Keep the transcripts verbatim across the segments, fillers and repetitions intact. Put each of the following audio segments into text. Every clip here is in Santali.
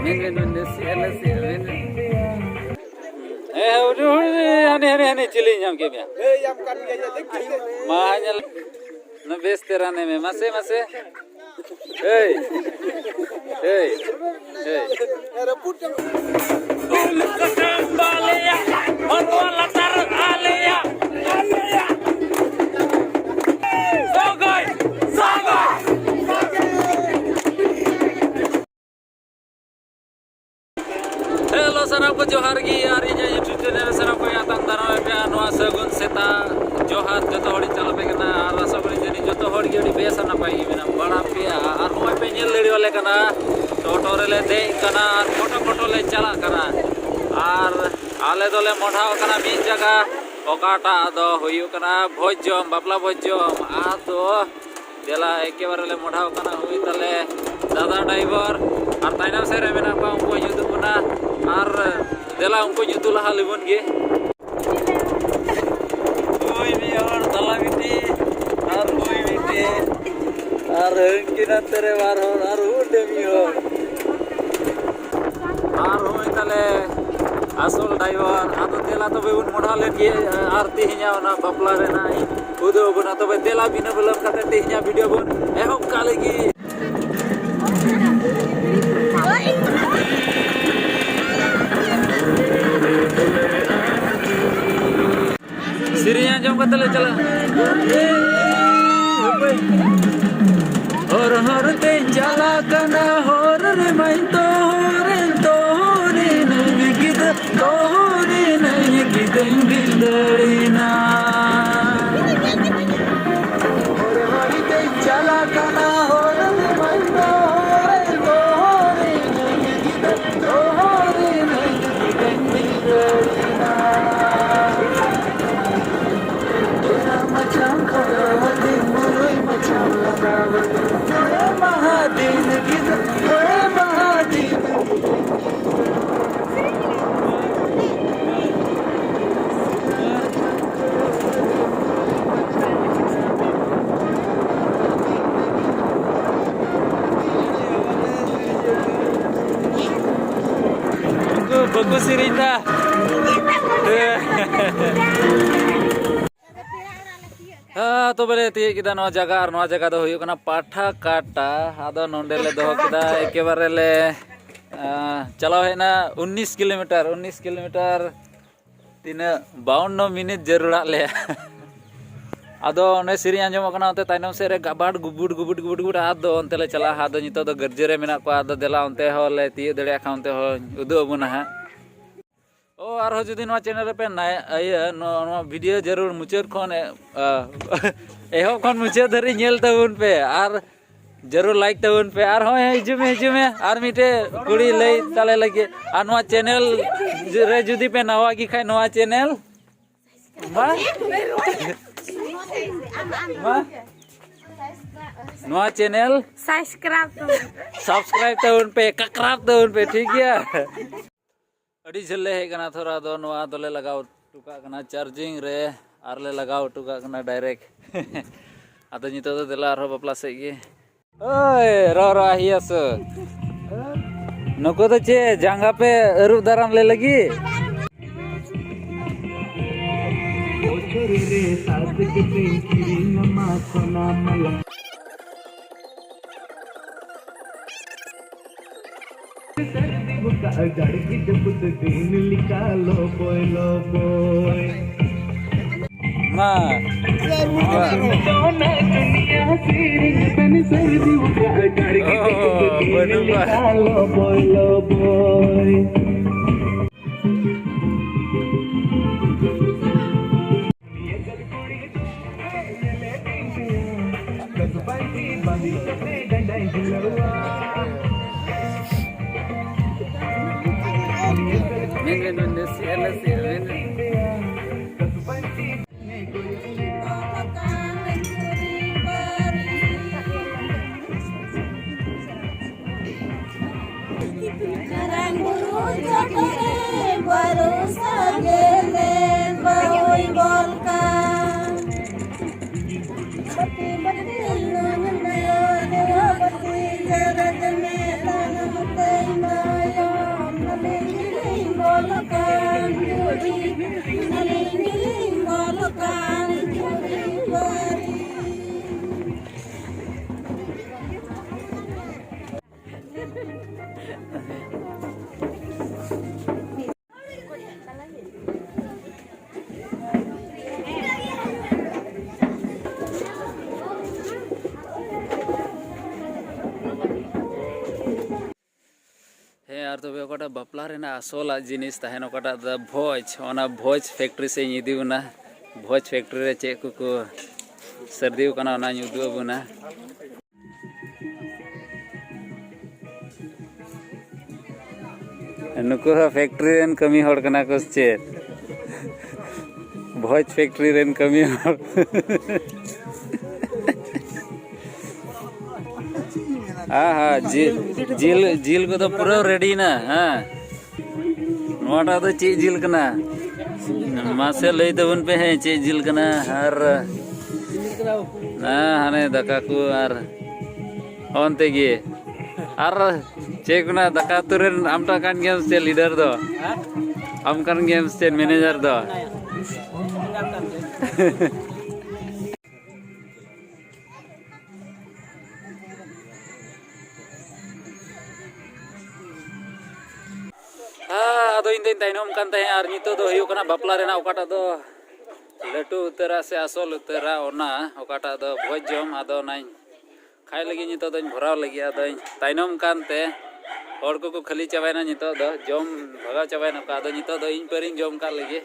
ᱢᱮᱱ, ᱢᱮᱱ, ᱢᱮᱱ, ᱱᱟᱥᱮᱭᱟᱜ, ᱱᱟᱥᱮᱭᱟᱜ, ᱢᱮᱱ, ᱢᱮᱱ᱾ ᱦᱮᱸ, ᱦᱮᱸ, ᱩᱱᱤ, ᱩᱱᱤ, ᱦᱟᱹᱱᱤ, ᱦᱟᱹᱱᱤ, ᱦᱟᱹᱱᱤ ᱪᱤᱞᱤ ᱧᱟᱢ ᱠᱮᱫ ᱢᱮᱭᱟ? ᱦᱮᱸ, ᱧᱟᱢ ᱠᱟᱱ ᱜᱮᱭᱟ, ᱧᱮᱞ ᱫᱟᱹᱧ᱾ ᱢᱟ, ᱧᱮᱞ᱾ ᱚᱱᱟ ᱵᱮᱥ ᱛᱮ ᱨᱟᱱᱮ ᱢᱮ᱾ ᱢᱟᱥᱮ, ᱢᱟᱥᱮ᱾ ᱦᱮᱭ᱾ ᱦᱮᱭ᱾ ᱦᱮᱭ᱾ ᱨᱟᱹᱯᱩᱫ ᱪᱟᱵᱟ᱾ ᱩᱞ ᱠᱟᱹᱴᱩᱵ ᱵᱟᱞᱮᱭᱟ, ᱢᱟᱱᱣᱟ ᱞᱟᱛᱟᱨ ᱟᱞᱮᱭᱟ, ᱟᱞᱮᱭᱟ᱾ ᱥᱚᱜᱚᱭ, ᱥᱚᱜᱚᱭ᱾ ᱦᱮᱞᱳ, ᱥᱟᱱᱟᱢ ᱠᱚ ᱡᱚᱦᱟᱨ ᱜᱮ, ᱟᱨ ᱤᱧᱟᱹᱜ YouTube ᱪᱮᱱᱮᱞ ᱨᱮ ᱥᱟᱱᱟᱢ ᱠᱚ ᱟᱛᱟᱝ ᱫᱟᱨᱟᱢ ᱯᱮ, ᱟᱨ ᱱᱚᱣᱟ ᱥᱟᱹᱜᱩᱱ ᱥᱮᱛᱟᱜ ᱡᱚᱦᱟᱨ ᱡᱚᱛᱚ ᱦᱚᱲᱤᱧ ᱪᱟᱞ ᱟᱯᱮ ᱠᱟᱱᱟ, ᱟᱨ ᱟᱥᱟ ᱠᱚᱨᱮ ᱡᱟᱹᱱᱤᱡ ᱡᱚᱛᱚ ᱦᱚᱲ ᱜᱮ ᱟᱹᱰᱤ ᱵᱮᱥ ᱟᱨ ᱱᱟᱯᱟᱭ ᱜᱮ ᱢᱮᱱᱟᱜ ᱵᱟᱲᱟ ᱯᱮᱭᱟ᱾ ᱟᱨ ᱱᱚᱜᱼᱚᱭ ᱯᱮ ᱧᱮᱞ ᱫᱟᱲᱮᱭᱟᱞᱮ ᱠᱟᱱᱟ, ᱴᱳᱴᱳ ᱨᱮᱞᱮ ᱫᱮᱡ ᱠᱟᱱᱟ ᱟᱨ ᱯᱷᱳᱴᱳ ᱯᱷᱳᱴᱳ ᱞᱮ ᱪᱟᱞᱟᱜ ᱠᱟᱱᱟ, ᱟᱨ ᱟᱞᱮ ᱫᱚᱞᱮ ᱢᱚᱰᱷᱟᱣ ᱠᱟᱱᱟ ᱢᱤᱫ ᱡᱟᱭᱜᱟ, ᱚᱠᱟᱴᱟᱜ ᱫᱚ ᱦᱩᱭᱩᱜ ᱠᱟᱱᱟ ᱵᱷᱚᱡᱽ ᱡᱚᱢ, ᱵᱟᱯᱞᱟ ᱵᱷᱚᱡᱽ ᱡᱚᱢ᱾ ᱟᱫᱚ ᱫᱮᱞᱟ, ᱮᱠᱮᱵᱟᱨᱮ ᱞᱮ ᱢᱚᱰᱷᱟᱣ ᱠᱟᱱᱟ᱾ ᱩᱱᱤ ᱛᱟᱞᱮ ᱫᱟᱫᱟ ᱰᱨᱟᱭᱵᱷᱟᱨ, ᱟᱨ ᱛᱟᱭᱱᱚᱢ ᱥᱮᱫ ᱨᱮ ᱢᱮᱱᱟᱜ ᱠᱚᱣᱟ, ᱩᱱᱠᱩ ᱧᱩᱛᱩᱢ ᱠᱟᱱᱟ᱾ ᱟᱨ ᱫᱮᱞᱟ, ᱩᱱᱠᱩ ᱧᱩᱛᱩᱢ ᱞᱟᱦᱟ ᱞᱮᱵᱚᱱ ᱜᱮ᱾ ᱦᱳᱭ ᱢᱤᱫ ᱦᱚᱲ ᱛᱟᱞᱟ ᱢᱤᱫᱴᱤᱡ, ᱟᱨ ᱦᱳᱭ ᱢᱤᱫᱴᱤᱡ, ᱟᱨ ᱦᱟᱹᱱᱠᱤ ᱱᱟᱱᱛᱮ ᱨᱮ ᱵᱟᱨ ᱦᱚᱲ, ᱟᱨ ᱦᱩᱰᱮ ᱢᱤᱫ ᱦᱚᱲ᱾ ᱟᱨ ᱦᱳᱭ ᱛᱟᱞᱮ ᱟᱥᱚᱞ ᱰᱨᱟᱭᱵᱷᱟᱨ᱾ ᱟᱫᱚ ᱫᱮᱞᱟ ᱛᱚᱵᱮ ᱵᱚᱱ ᱢᱚᱰᱷᱟ ᱞᱮᱱ ᱜᱮ, ᱟᱨ ᱛᱮᱦᱮᱧᱟᱜ ᱚᱱᱟ ᱵᱟᱯᱞᱟ ᱨᱮᱱᱟᱜ ᱤᱧ ᱩᱫᱩᱜ ᱟᱵᱚᱱᱟ᱾ ᱛᱚᱵᱮ ᱫᱮᱞᱟ, ᱵᱤᱱᱟᱹ ᱵᱤᱞᱚᱢ ᱠᱟᱛᱮ ᱛᱮᱦᱮᱧᱟᱜ ᱵᱷᱤᱰᱤᱭᱳ ᱵᱚᱱ ᱮᱦᱚᱵ ᱠᱟᱜ ᱞᱮᱜᱮ᱾ ᱥᱮᱨᱮᱧ ᱟᱸᱡᱚᱢ ᱠᱟᱛᱮ ᱞᱮ ᱪᱟᱞᱟᱜᱼᱟ᱾ ᱦᱚᱨ ᱦᱚᱨ ᱛᱮᱧ ᱪᱟᱞᱟᱜ ᱠᱟᱱᱟ, ᱦᱚᱨ ᱨᱮᱢᱟᱧ ᱛᱚᱦᱚᱨᱮᱱ, ᱛᱚᱦᱚᱨᱮᱱᱟᱹᱧ ᱜᱤᱫᱟᱹᱨ, ᱛᱚᱦᱚᱨᱮᱱᱟᱹᱧ ᱜᱤᱫᱟᱹᱧ ᱵᱷᱤᱸᱫᱟᱹᱲᱮᱱᱟ᱾ ᱦᱚᱨ ᱦᱚᱨ ᱛᱮᱧ ᱪᱟᱞᱟᱜ ᱠᱟᱱᱟ, ᱦᱚᱨ ᱨᱮᱢᱟᱧ ᱛᱚᱦᱚᱨᱮᱱ, ᱛᱚᱦᱚᱨᱮᱱᱟᱹᱧ ᱜᱤᱫᱟᱹᱨ, ᱛᱚᱦᱚᱨᱮᱱᱟᱹᱧ ᱜᱤᱫᱟᱹᱧ ᱵᱷᱤᱸᱫᱟᱹᱲᱮᱱᱟ᱾ ᱠᱚ ᱥᱮᱨᱮᱧ ᱫᱟ᱾ ᱦᱮᱸ, ᱛᱚᱵᱮ ᱞᱮ ᱛᱤᱭᱳᱜ ᱠᱮᱫᱟ ᱱᱚᱣᱟ ᱡᱟᱭᱜᱟ, ᱟᱨ ᱱᱚᱣᱟ ᱡᱟᱭᱜᱟ ᱫᱚ ᱦᱩᱭᱩᱜ ᱠᱟᱱᱟ ᱯᱟᱴᱷᱟ ᱠᱟᱴᱟ᱾ ᱟᱫᱚ ᱱᱚᱰᱮ ᱞᱮ ᱫᱚᱦᱚ ᱠᱮᱫᱟ, ᱮᱠᱮᱵᱟᱨᱮ ᱞᱮ, ᱟᱸ, ᱪᱟᱞᱟᱣ ᱦᱮᱡ ᱮᱱᱟ ᱩᱱᱤᱥ ᱠᱤᱞᱳᱢᱤᱴᱟᱨ, ᱩᱱᱤᱥ ᱠᱤᱞᱳᱢᱤᱴᱟᱨ᱾ ᱛᱤᱱᱟᱹᱜ ᱵᱟᱣᱩᱱᱱᱚ ᱢᱤᱱᱤᱴ ᱡᱟᱹᱨᱩᱲᱟᱜ ᱞᱮᱭᱟ᱾ ᱟᱫᱚ ᱚᱱᱮ ᱥᱮᱨᱮᱧ ᱟᱸᱡᱚᱢᱚᱜ ᱠᱟᱱᱟ, ᱚᱱᱛᱮ ᱛᱟᱭᱱᱚᱢ ᱥᱮᱫ ᱨᱮ ᱜᱟᱵᱟᱰ ᱜᱩᱵᱩᱰ ᱜᱩᱵᱩᱰ ᱜᱩᱵᱩᱰ ᱜᱩᱵᱩᱰ, ᱟᱫᱚ ᱚᱱᱛᱮ ᱞᱮ ᱪᱟᱞᱟᱜᱼᱟ᱾ ᱟᱫᱚ ᱱᱤᱛᱚᱜ ᱫᱚ ᱜᱟᱹᱨᱡᱟᱹ ᱨᱮ ᱢᱮᱱᱟᱜ ᱠᱚᱣᱟ, ᱟᱫᱚ ᱫᱮᱞᱟ ᱚᱱᱛᱮ ᱦᱚᱸ ᱞᱮ ᱛᱤᱭᱳᱜ ᱫᱟᱲᱮᱭᱟᱜ ᱠᱷᱟᱱ ᱚᱱᱛᱮ ᱦᱚᱸ ᱩᱫᱩᱜ ᱟᱵᱚᱱᱟ ᱦᱟᱸᱜ᱾ ᱚ, ᱟᱨᱦᱚᱸ ᱡᱩᱫᱤ ᱱᱚᱣᱟ ᱪᱮᱱᱮᱞ ᱨᱮᱯᱮ ᱱᱟᱭ-, ᱤᱭᱟᱹ, ᱱᱚᱣᱟ, ᱱᱚᱣᱟ ᱵᱷᱤᱰᱤᱭᱳ ᱡᱟᱹᱨᱩᱲ ᱢᱩᱪᱟᱹᱫ ᱠᱷᱚᱱ ᱮ-, ᱟ, ᱮᱦᱚᱵ ᱠᱷᱚᱱ ᱢᱩᱪᱟᱹᱫ ᱫᱷᱟᱹᱨᱤᱡ ᱧᱮᱞ ᱛᱟᱵᱚᱱ ᱯᱮ, ᱟᱨ ᱡᱟᱹᱨᱩᱲ ᱞᱟᱭᱤᱠ ᱛᱟᱵᱚᱱ ᱯᱮ᱾ ᱟᱨ ᱦᱚᱸᱜᱼᱚᱭ ᱦᱤᱡᱩᱜ ᱢᱮ, ᱦᱤᱡᱩᱜ ᱢᱮ, ᱟᱨ ᱢᱤᱫᱴᱮᱡ ᱠᱩᱲᱤ ᱞᱟᱹᱭ ᱛᱟᱞᱮ ᱞᱟᱹᱜᱤᱫ᱾ ᱟᱨ ᱱᱚᱣᱟ ᱪᱮᱱᱮᱞ ᱨᱮ ᱡᱩᱫᱤ ᱯᱮ ᱱᱟᱣᱟ ᱜᱮ ᱠᱷᱟᱡ, ᱱᱚᱣᱟ ᱪᱮᱱᱮᱞ ᱢᱟ, ᱢᱟ, ᱱᱚᱣᱟ ᱪᱮᱱᱮᱞ ᱥᱟᱵᱥᱠᱨᱟᱭᱤᱵ ᱛᱟᱵᱚᱱ᱾ ᱥᱟᱵᱥᱠᱨᱟᱭᱤᱵ ᱛᱟᱵᱚᱱ ᱯᱮ, ᱠᱟᱠᱨᱟᱵ ᱛᱟᱵᱚᱱ ᱯᱮ, ᱴᱷᱤᱠ ᱜᱮᱭᱟ? ᱟᱹᱰᱤ ᱡᱷᱟᱹᱞ ᱞᱮ ᱦᱮᱡ ᱠᱟᱱᱟ, ᱛᱷᱚᱲᱟ ᱫᱚ ᱱᱚᱣᱟ ᱫᱚᱞᱮ ᱞᱟᱜᱟᱣ ᱦᱚᱴᱚ ᱠᱟᱜ ᱠᱟᱱᱟ ᱪᱟᱨᱡᱤᱝ ᱨᱮ, ᱟᱨ ᱞᱮ ᱞᱟᱜᱟᱣ ᱦᱚᱴᱚ ᱠᱟᱜ ᱠᱟᱱᱟ ᱰᱟᱭᱨᱮᱠᱴ᱾ ᱟᱫᱚ ᱱᱤᱛᱚᱜ ᱫᱚ ᱫᱮᱞᱟ ᱟᱨᱦᱚᱸ ᱵᱟᱯᱞᱟ ᱥᱮᱫ ᱜᱮ᱾ ᱳᱭ, ᱨᱚ, ᱨᱚ, ᱟᱦᱤᱭᱟᱥ᱾ ᱱᱩᱠᱩ ᱫᱚ ᱪᱮᱫ, ᱡᱟᱸᱜᱟ ᱯᱮ ᱟᱹᱨᱩᱵ ᱫᱟᱨᱟᱢ ᱞᱮ ᱞᱟᱹᱜᱤᱫ? ᱢᱟ᱾ ᱚ, ᱵᱟᱹᱱᱩᱜᱼᱟ᱾ ᱢᱮᱱ, ᱢᱮᱱ, ᱢᱮᱱ, ᱱᱟᱥᱮᱭᱟᱜ, ᱱᱟᱥᱮᱭᱟᱜ, ᱢᱮᱱ, ᱢᱮᱱ᱾ ᱢᱟᱨᱟᱝ ᱵᱩᱨᱩ ᱪᱚᱴ ᱨᱮ ᱵᱟᱨᱚ ᱥᱟᱸᱜᱮ ᱞᱮᱱ ᱵᱟᱹᱦᱩᱭ ᱵᱚᱞ ᱠᱟᱱ᱾ ᱵᱟᱹᱛᱤ ᱵᱟᱹᱛᱤ ᱱᱩᱱ ᱢᱮ ᱵᱟᱹᱛᱤ ᱡᱮᱨᱮᱫ ᱢᱮ ᱛᱟᱭᱱᱚᱢ ᱛᱮ ᱢᱟᱭᱟᱢ ᱱᱟᱹᱞᱤ ᱜᱤᱰᱤ ᱢᱮ᱾ ᱦᱮᱸ, ᱟᱨ ᱛᱚᱵᱮ ᱚᱠᱟᱴᱟᱜ ᱵᱟᱯᱞᱟ ᱨᱮᱱᱟᱜ ᱟᱥᱚᱞᱟᱜ ᱡᱤᱱᱤᱥ ᱛᱟᱦᱮᱱ, ᱚᱠᱟᱴᱟᱜ ᱫᱚ ᱵᱷᱚᱡᱽ, ᱚᱱᱟ ᱵᱷᱚᱡᱽ ᱯᱷᱮᱠᱴᱨᱤ ᱥᱮᱫ ᱤᱧ ᱤᱫᱤ ᱵᱚᱱᱟ᱾ ᱵᱷᱚᱡᱽ ᱯᱷᱮᱠᱴᱨᱤ ᱨᱮ ᱪᱮᱫ ᱠᱚᱠᱚ ᱥᱟᱹᱨᱫᱤ ᱟᱠᱟᱱᱟ, ᱚᱱᱟᱧ ᱩᱫᱩᱜ ᱟᱵᱚᱱᱟ᱾ ᱱᱩᱠᱩ ᱦᱚᱸ ᱯᱷᱮᱠᱴᱨᱤ ᱨᱮᱱ ᱠᱟᱹᱢᱤ ᱦᱚᱲ ᱠᱟᱱᱟ ᱠᱚ ᱥᱮ ᱪᱮᱫ? ᱵᱷᱚᱡᱽ ᱯᱷᱮᱠᱴᱨᱤ ᱨᱮᱱ ᱠᱟᱹᱢᱤ ᱦᱚᱲ᱾ ᱦᱮᱸ, ᱦᱮᱸ, ᱡᱤᱞ, ᱡᱤᱞ, ᱡᱤᱞ ᱠᱚᱫᱚ ᱯᱩᱨᱟᱹ ᱨᱮᱰᱤᱭᱮᱱᱟ᱾ ᱦᱮᱸ, ᱱᱚᱣᱟᱴᱟᱜ ᱫᱚ ᱪᱮᱫ ᱡᱤᱞ ᱠᱟᱱᱟ? ᱢᱟᱥᱮ ᱞᱟᱹᱭ ᱛᱟᱵᱚᱱ ᱯᱮ, ᱦᱮᱸ, ᱪᱮᱫ ᱡᱤᱞ ᱠᱟᱱᱟ? ᱟᱨ ᱦᱮᱸ, ᱦᱟᱱᱮ ᱫᱟᱠᱟ ᱠᱚ ᱟᱨ ᱚᱱᱛᱮ ᱜᱮ᱾ ᱟᱨ ᱪᱮᱫ ᱠᱚ ᱢᱮᱱᱟ, ᱫᱟᱠᱟ ᱩᱛᱩ ᱨᱮᱱ ᱟᱢᱴᱟᱜ ᱠᱟᱱ ᱜᱮᱭᱟᱢ ᱥᱮ ᱞᱤᱰᱟᱨ ᱫᱚ? ᱟᱢ ᱠᱟᱱ ᱜᱮᱭᱟᱢ ᱥᱮ ᱢᱮᱱᱮᱡᱟᱨ ᱫᱚ? ᱦᱮᱸ, ᱟᱫᱚ ᱤᱧ ᱫᱚᱧ ᱛᱟᱭᱱᱚᱢ ᱠᱟᱱ ᱛᱟᱦᱮᱸᱫ᱾ ᱟᱨ ᱱᱤᱛᱚᱜ ᱫᱚ ᱦᱩᱭᱩᱜ ᱠᱟᱱᱟ ᱵᱟᱯᱞᱟ ᱨᱮᱱᱟᱜ ᱚᱠᱟᱴᱟᱜ ᱫᱚ ᱞᱟᱹᱴᱩ ᱩᱛᱟᱹᱨᱟᱜ ᱥᱮ ᱟᱥᱚᱞ ᱩᱛᱟᱹᱨᱟᱜ, ᱚᱱᱟ ᱚᱠᱟᱴᱟᱜ ᱫᱚ ᱵᱷᱚᱡᱽ ᱡᱚᱢ᱾ ᱟᱫᱚ ᱚᱱᱟᱧ ᱠᱷᱟᱭ ᱞᱟᱹᱜᱤᱫ, ᱱᱤᱛᱚᱜ ᱫᱚᱧ ᱵᱷᱚᱨᱟᱣ ᱞᱟᱹᱜᱤᱫ᱾ ᱟᱫᱚᱧ ᱛᱟᱭᱱᱚᱢ ᱠᱟᱱᱛᱮ ᱦᱚᱲ ᱠᱚᱠᱚ ᱠᱷᱟᱹᱞᱤ ᱪᱟᱵᱟᱭᱮᱱᱟ, ᱱᱤᱛᱚᱜ ᱫᱚ ᱡᱚᱢ ᱵᱷᱟᱜᱟᱣ ᱪᱟᱵᱟᱭᱮᱱᱟ ᱠᱚ᱾ ᱟᱫᱚ ᱱᱤᱛᱚᱜ ᱫᱚ ᱤᱧ ᱯᱟᱹᱨᱤᱧ ᱡᱚᱢ ᱠᱟᱜ ᱞᱟᱹᱜᱤᱫ᱾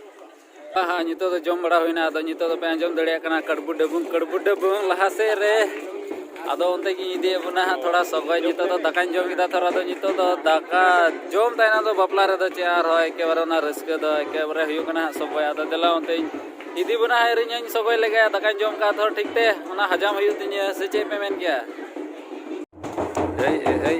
ᱦᱮᱸ, ᱦᱮᱸ, ᱱᱤᱛᱚᱜ ᱫᱚ ᱡᱚᱢ ᱵᱟᱲᱟ ᱦᱩᱭᱱᱟ᱾ ᱟᱫᱚ ᱱᱤᱛᱚᱜ ᱫᱚ ᱯᱮ ᱟᱸᱡᱚᱢ ᱫᱟᱲᱮᱭᱟᱜ ᱠᱟᱱᱟ ᱠᱟᱹᱲᱵᱩ ᱰᱟᱹᱵᱩᱝ, ᱠᱟᱹᱲᱵᱩ ᱰᱟᱹᱵᱩᱝ ᱞᱟᱦᱟ ᱥᱮᱫ ᱨᱮ᱾ ᱟᱫᱚ ᱚᱱᱛᱮ ᱜᱤᱧ ᱤᱫᱤᱭᱮᱫ ᱵᱚᱱᱟ ᱦᱟᱸᱜ ᱛᱷᱚᱲᱟ ᱥᱚᱜᱚᱭ᱾ ᱱᱤᱛᱚᱜ ᱫᱚ ᱫᱟᱠᱟᱧ ᱡᱚᱢ ᱠᱮᱫᱟ ᱛᱷᱚᱨ᱾ ᱟᱫᱚ ᱱᱤᱛᱚᱜ ᱫᱚ ᱫᱟᱠᱟ ᱡᱚᱢ ᱛᱟᱭᱱᱚᱢ ᱫᱚ ᱵᱟᱯᱞᱟ ᱨᱮᱫᱚ ᱪᱮᱫ ᱟᱨᱦᱚᱸ ᱮᱠᱮᱵᱟᱨᱮ ᱚᱱᱟ ᱨᱟᱹᱥᱠᱟᱹ ᱫᱚ ᱮᱠᱮᱵᱟᱨᱮ ᱦᱩᱭᱩᱜ ᱠᱟᱱᱟ ᱦᱟᱸᱜ ᱥᱚᱜᱚᱭ᱾ ᱟᱫᱚ ᱫᱮᱞᱟ ᱚᱱᱛᱮᱧ ᱤᱫᱤ ᱵᱚᱱᱟ ᱦᱟᱸᱜ, ᱮᱨᱤᱧ ᱦᱟᱸᱜ ᱥᱚᱜᱚᱭ ᱞᱮᱜᱮ᱾ ᱫᱟᱠᱟᱧ ᱡᱚᱢ ᱠᱟᱜ ᱛᱷᱚᱨ ᱴᱷᱤᱠ ᱛᱮ ᱚᱱᱟ ᱦᱟᱡᱟᱢ ᱦᱩᱭᱩᱜ ᱛᱤᱧᱟᱹ, ᱥᱮ ᱪᱮᱫ ᱯᱮ ᱢᱮᱱ ᱠᱮᱭᱟ? ᱦᱮᱭ, ᱦᱮᱭ, ᱦᱮᱭ᱾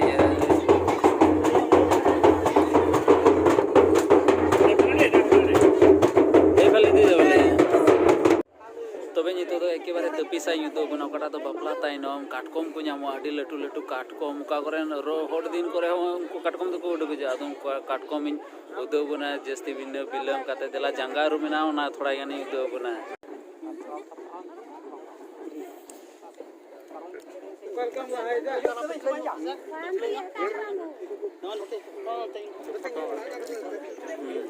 ᱦᱮᱭ, ᱵᱟᱞᱮ ᱤᱫᱤᱭᱮᱫᱟ ᱵᱚᱞᱮ᱾ ᱛᱚᱵᱮ ᱱᱤᱛᱚᱜ ᱫᱚ ᱮᱠᱮᱵᱟᱨᱮ ᱛᱟᱹᱯᱤᱥᱟᱜ ᱤᱧ ᱩᱫᱩᱜ ᱟᱵᱚᱱᱟ, ᱚᱠᱟᱴᱟᱜ ᱫᱚ ᱵᱟᱯᱞᱟ ᱛᱟᱭᱱᱚᱢ ᱠᱟᱴᱠᱚᱢ ᱠᱚ ᱧᱟᱢᱚᱜᱼᱟ, ᱟᱹᱰᱤ ᱞᱟᱹᱴᱩ ᱞᱟᱹᱴᱩ ᱠᱟᱴᱠᱚᱢ᱾ ᱚᱠᱟ ᱠᱚᱨᱮ ᱨᱚᱦᱚᱲ ᱫᱤᱱ ᱠᱚᱨᱮ ᱦᱚᱸ ᱩᱱᱠᱩ ᱠᱟᱴᱠᱚᱢ ᱫᱚᱠᱚ ᱩᱰᱩᱠ ᱦᱤᱡᱩᱜᱼᱟ᱾ ᱟᱫᱚ ᱩᱱᱠᱩ ᱠᱟᱴᱠᱚᱢ ᱤᱧ ᱩᱫᱩᱜ ᱟᱵᱚᱱᱟ ᱡᱟᱹᱥᱛᱤ ᱵᱤᱱᱟᱹ ᱵᱤᱞᱚᱢ ᱠᱟᱛᱮ᱾ ᱫᱮᱞᱟ, ᱡᱟᱸᱜᱟ ᱟᱹᱨᱩᱵ ᱢᱮᱱᱟᱜᱼᱟ, ᱚᱱᱟ ᱛᱷᱚᱲᱟ ᱜᱟᱱᱤᱧ ᱩᱫᱩᱜ ᱟᱵᱚᱱᱟ᱾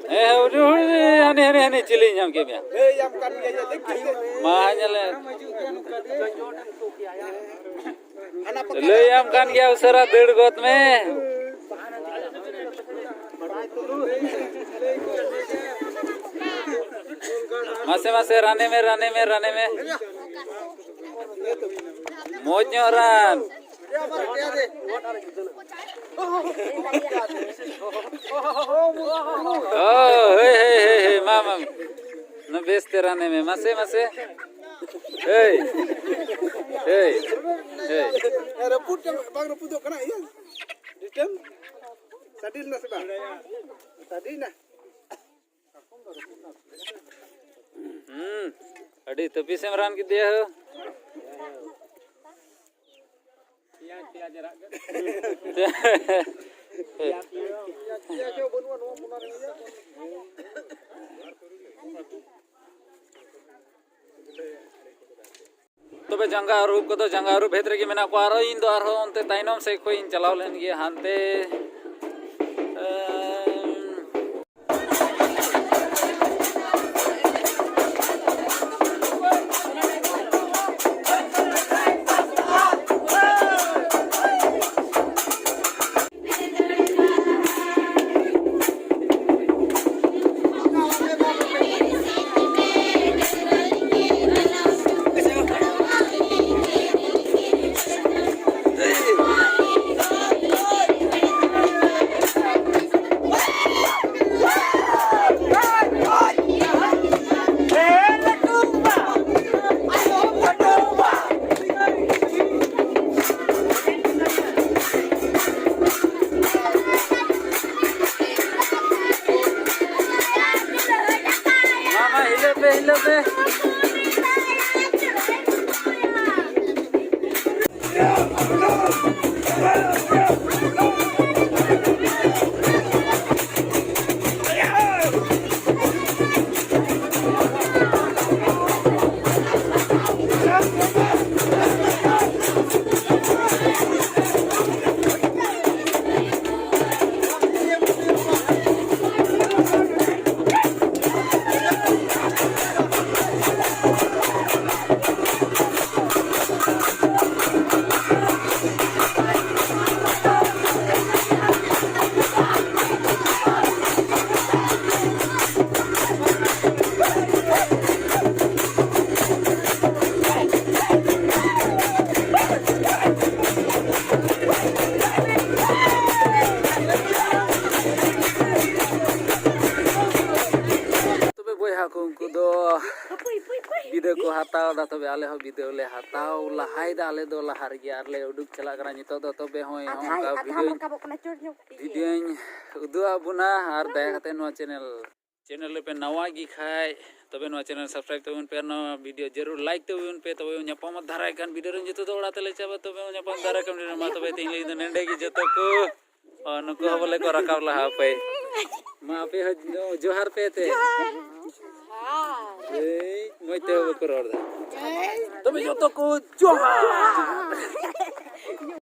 ᱦᱮᱸ, ᱦᱮᱸ, ᱩᱱᱤ ᱦᱚᱲ, ᱦᱟᱹᱱᱤ, ᱦᱟᱹᱱᱤ, ᱦᱟᱹᱱᱤ, ᱪᱤᱞᱤ ᱧᱟᱢ ᱠᱮᱫ ᱢᱮᱭᱟ? ᱢᱟ, ᱧᱮᱞᱮ᱾ ᱞᱟᱹᱭᱟᱢ ᱠᱟᱱ ᱜᱮᱭᱟ, ᱩᱥᱟᱹᱨᱟ ᱫᱟᱹᱲ ᱜᱚᱫ ᱢᱮ᱾ ᱢᱟᱥᱮ, ᱢᱟᱥᱮ, ᱨᱟᱱᱮ ᱢᱮ, ᱨᱟᱱᱮ ᱢᱮ, ᱨᱟᱱᱮ ᱢᱮ᱾ ᱢᱚᱡᱽ ᱧᱚᱜ ᱨᱟᱱ᱾ ᱚ, ᱦᱳᱭ, ᱦᱳᱭ, ᱦᱳᱭ, ᱦᱳᱭ, ᱢᱟ, ᱢᱟ᱾ ᱱᱟ ᱵᱮᱥ ᱛᱮ ᱨᱟᱱᱮ ᱢᱮ᱾ ᱢᱟᱥᱮ, ᱢᱟᱥᱮ᱾ ᱦᱮᱭ᱾ ᱦᱮᱭ᱾ ᱦᱮᱭ᱾ ᱨᱟᱹᱯᱩᱫ ᱪᱟᱵᱟ-, ᱵᱟᱝ ᱨᱟᱹᱯᱩᱫᱚᱜ ᱠᱟᱱᱟ, ᱤᱭᱟᱹ᱾ ᱰᱤᱴᱮᱞ᱾ ᱥᱟᱰᱮ ᱞᱮᱱᱟ ᱥᱮ ᱵᱟᱝ? ᱥᱟᱰᱮᱭᱮᱱᱟ᱾ ᱦᱩᱸ, ᱟᱹᱰᱤ ᱛᱟᱹᱯᱤᱥᱮᱢ ᱨᱟᱱ ᱠᱮᱫᱮᱭᱟ ᱦᱳ᱾ ᱛᱚᱵᱮ ᱡᱟᱸᱜᱟ ᱟᱹᱨᱩᱵ ᱠᱚᱫᱚ ᱡᱟᱸᱜᱟ ᱟᱹᱨᱩᱵ ᱵᱷᱮᱫ ᱨᱮᱜᱮ ᱢᱮᱱᱟᱜ ᱠᱚᱣᱟ᱾ ᱟᱨᱦᱚᱸ ᱤᱧ ᱫᱚ ᱟᱨᱦᱚᱸ ᱚᱱᱛᱮ ᱛᱟᱭᱱᱚᱢ ᱥᱮᱫ ᱠᱷᱚᱱ ᱤᱧ ᱪᱟᱞᱟᱣ ᱞᱮᱱ ᱜᱮ ᱦᱟᱱᱛᱮ, ᱮᱸ, ᱫᱟ ᱛᱚᱵᱮ ᱟᱞᱮ ᱦᱚᱸ ᱵᱤᱫᱟᱹᱭ ᱞᱮ ᱦᱟᱛᱟᱣ ᱞᱟᱦᱟᱭᱮᱫᱟ, ᱟᱞᱮ ᱫᱚ ᱞᱟᱦᱟ ᱨᱮᱜᱮ ᱟᱨ ᱞᱮ ᱩᱰᱩᱠ ᱪᱟᱞᱟᱜ ᱠᱟᱱᱟ᱾ ᱱᱤᱛᱚᱜ ᱫᱚ ᱛᱚᱵᱮ ᱦᱚᱸ ᱟᱫᱷᱟ ᱱᱚᱝᱠᱟ ᱟᱫᱷᱟ ᱵᱷᱤᱰᱤᱭᱳᱧ ᱨᱟᱠᱟᱵᱚᱜ ᱠᱟᱱᱟ, ᱪᱚᱴ ᱧᱚᱜ ᱠᱟᱹᱴᱤᱡ᱾ ᱵᱷᱤᱰᱤᱭᱳᱧ ᱩᱫᱩᱜ ᱟᱵᱚᱱᱟ ᱟᱨ ᱫᱟᱭᱟ ᱠᱟᱛᱮ ᱱᱚᱣᱟ ᱪᱮᱱᱮᱞ ᱪᱮᱱᱮᱞ ᱨᱮᱯᱮ ᱱᱟᱣᱟ ᱜᱮ ᱠᱷᱟᱡ ᱛᱚᱵᱮ ᱱᱚᱣᱟ ᱪᱮᱱᱮᱞ ᱥᱟᱵᱥᱠᱨᱟᱭᱤᱵ ᱛᱟᱵᱚᱱ ᱯᱮ ᱟᱨ ᱱᱚᱣᱟ ᱵᱷᱤᱰᱤᱭᱳ ᱡᱟᱹᱨᱩᱲ ᱞᱟᱭᱤᱠ ᱛᱟᱵᱚᱱ ᱯᱮ᱾ ᱛᱚᱵᱮ ᱧᱟᱯᱟᱢ ᱫᱷᱟᱨᱟᱭ ᱠᱟᱱ ᱵᱷᱤᱰᱤᱭᱳ ᱨᱮ ᱡᱚᱛᱚ ᱫᱚ ᱚᱲᱟᱜ ᱛᱮᱞᱮ ᱪᱟᱵᱟ᱾ ᱛᱚᱵᱮ ᱧᱟᱯᱟᱢ ᱫᱷᱟᱨᱟᱭ ᱠᱟᱱ ᱵᱷᱤᱰᱤᱭᱳ ᱨᱮ ᱢᱟ ᱛᱚᱵᱮ ᱛᱮᱦᱮᱧ ᱞᱟᱹᱜᱤᱫ ᱫᱚ ᱱᱮᱸᱰᱮ ᱜᱮ ᱡᱚᱛᱚ ᱠᱚ᱾ ᱚ, ᱱᱩᱠᱩ ᱦᱚᱸ ᱵᱚᱞᱮ ᱠᱚ ᱨᱟᱠᱟᱵ ᱞᱟᱦᱟ ᱯᱮ᱾ ᱢᱟ ᱟᱯᱮ ᱦᱚᱸ ᱡᱚᱦᱟᱨ ᱯᱮ ᱛᱮ᱾ ᱮᱭ, ᱢᱚᱡᱽ ᱛᱮ ᱵᱟᱠᱚ ᱨᱚᱲ ᱫᱟ᱾ ᱛᱚᱵᱮ ᱡᱚᱛᱚ ᱠᱚ ᱡᱚᱦᱟᱨ᱾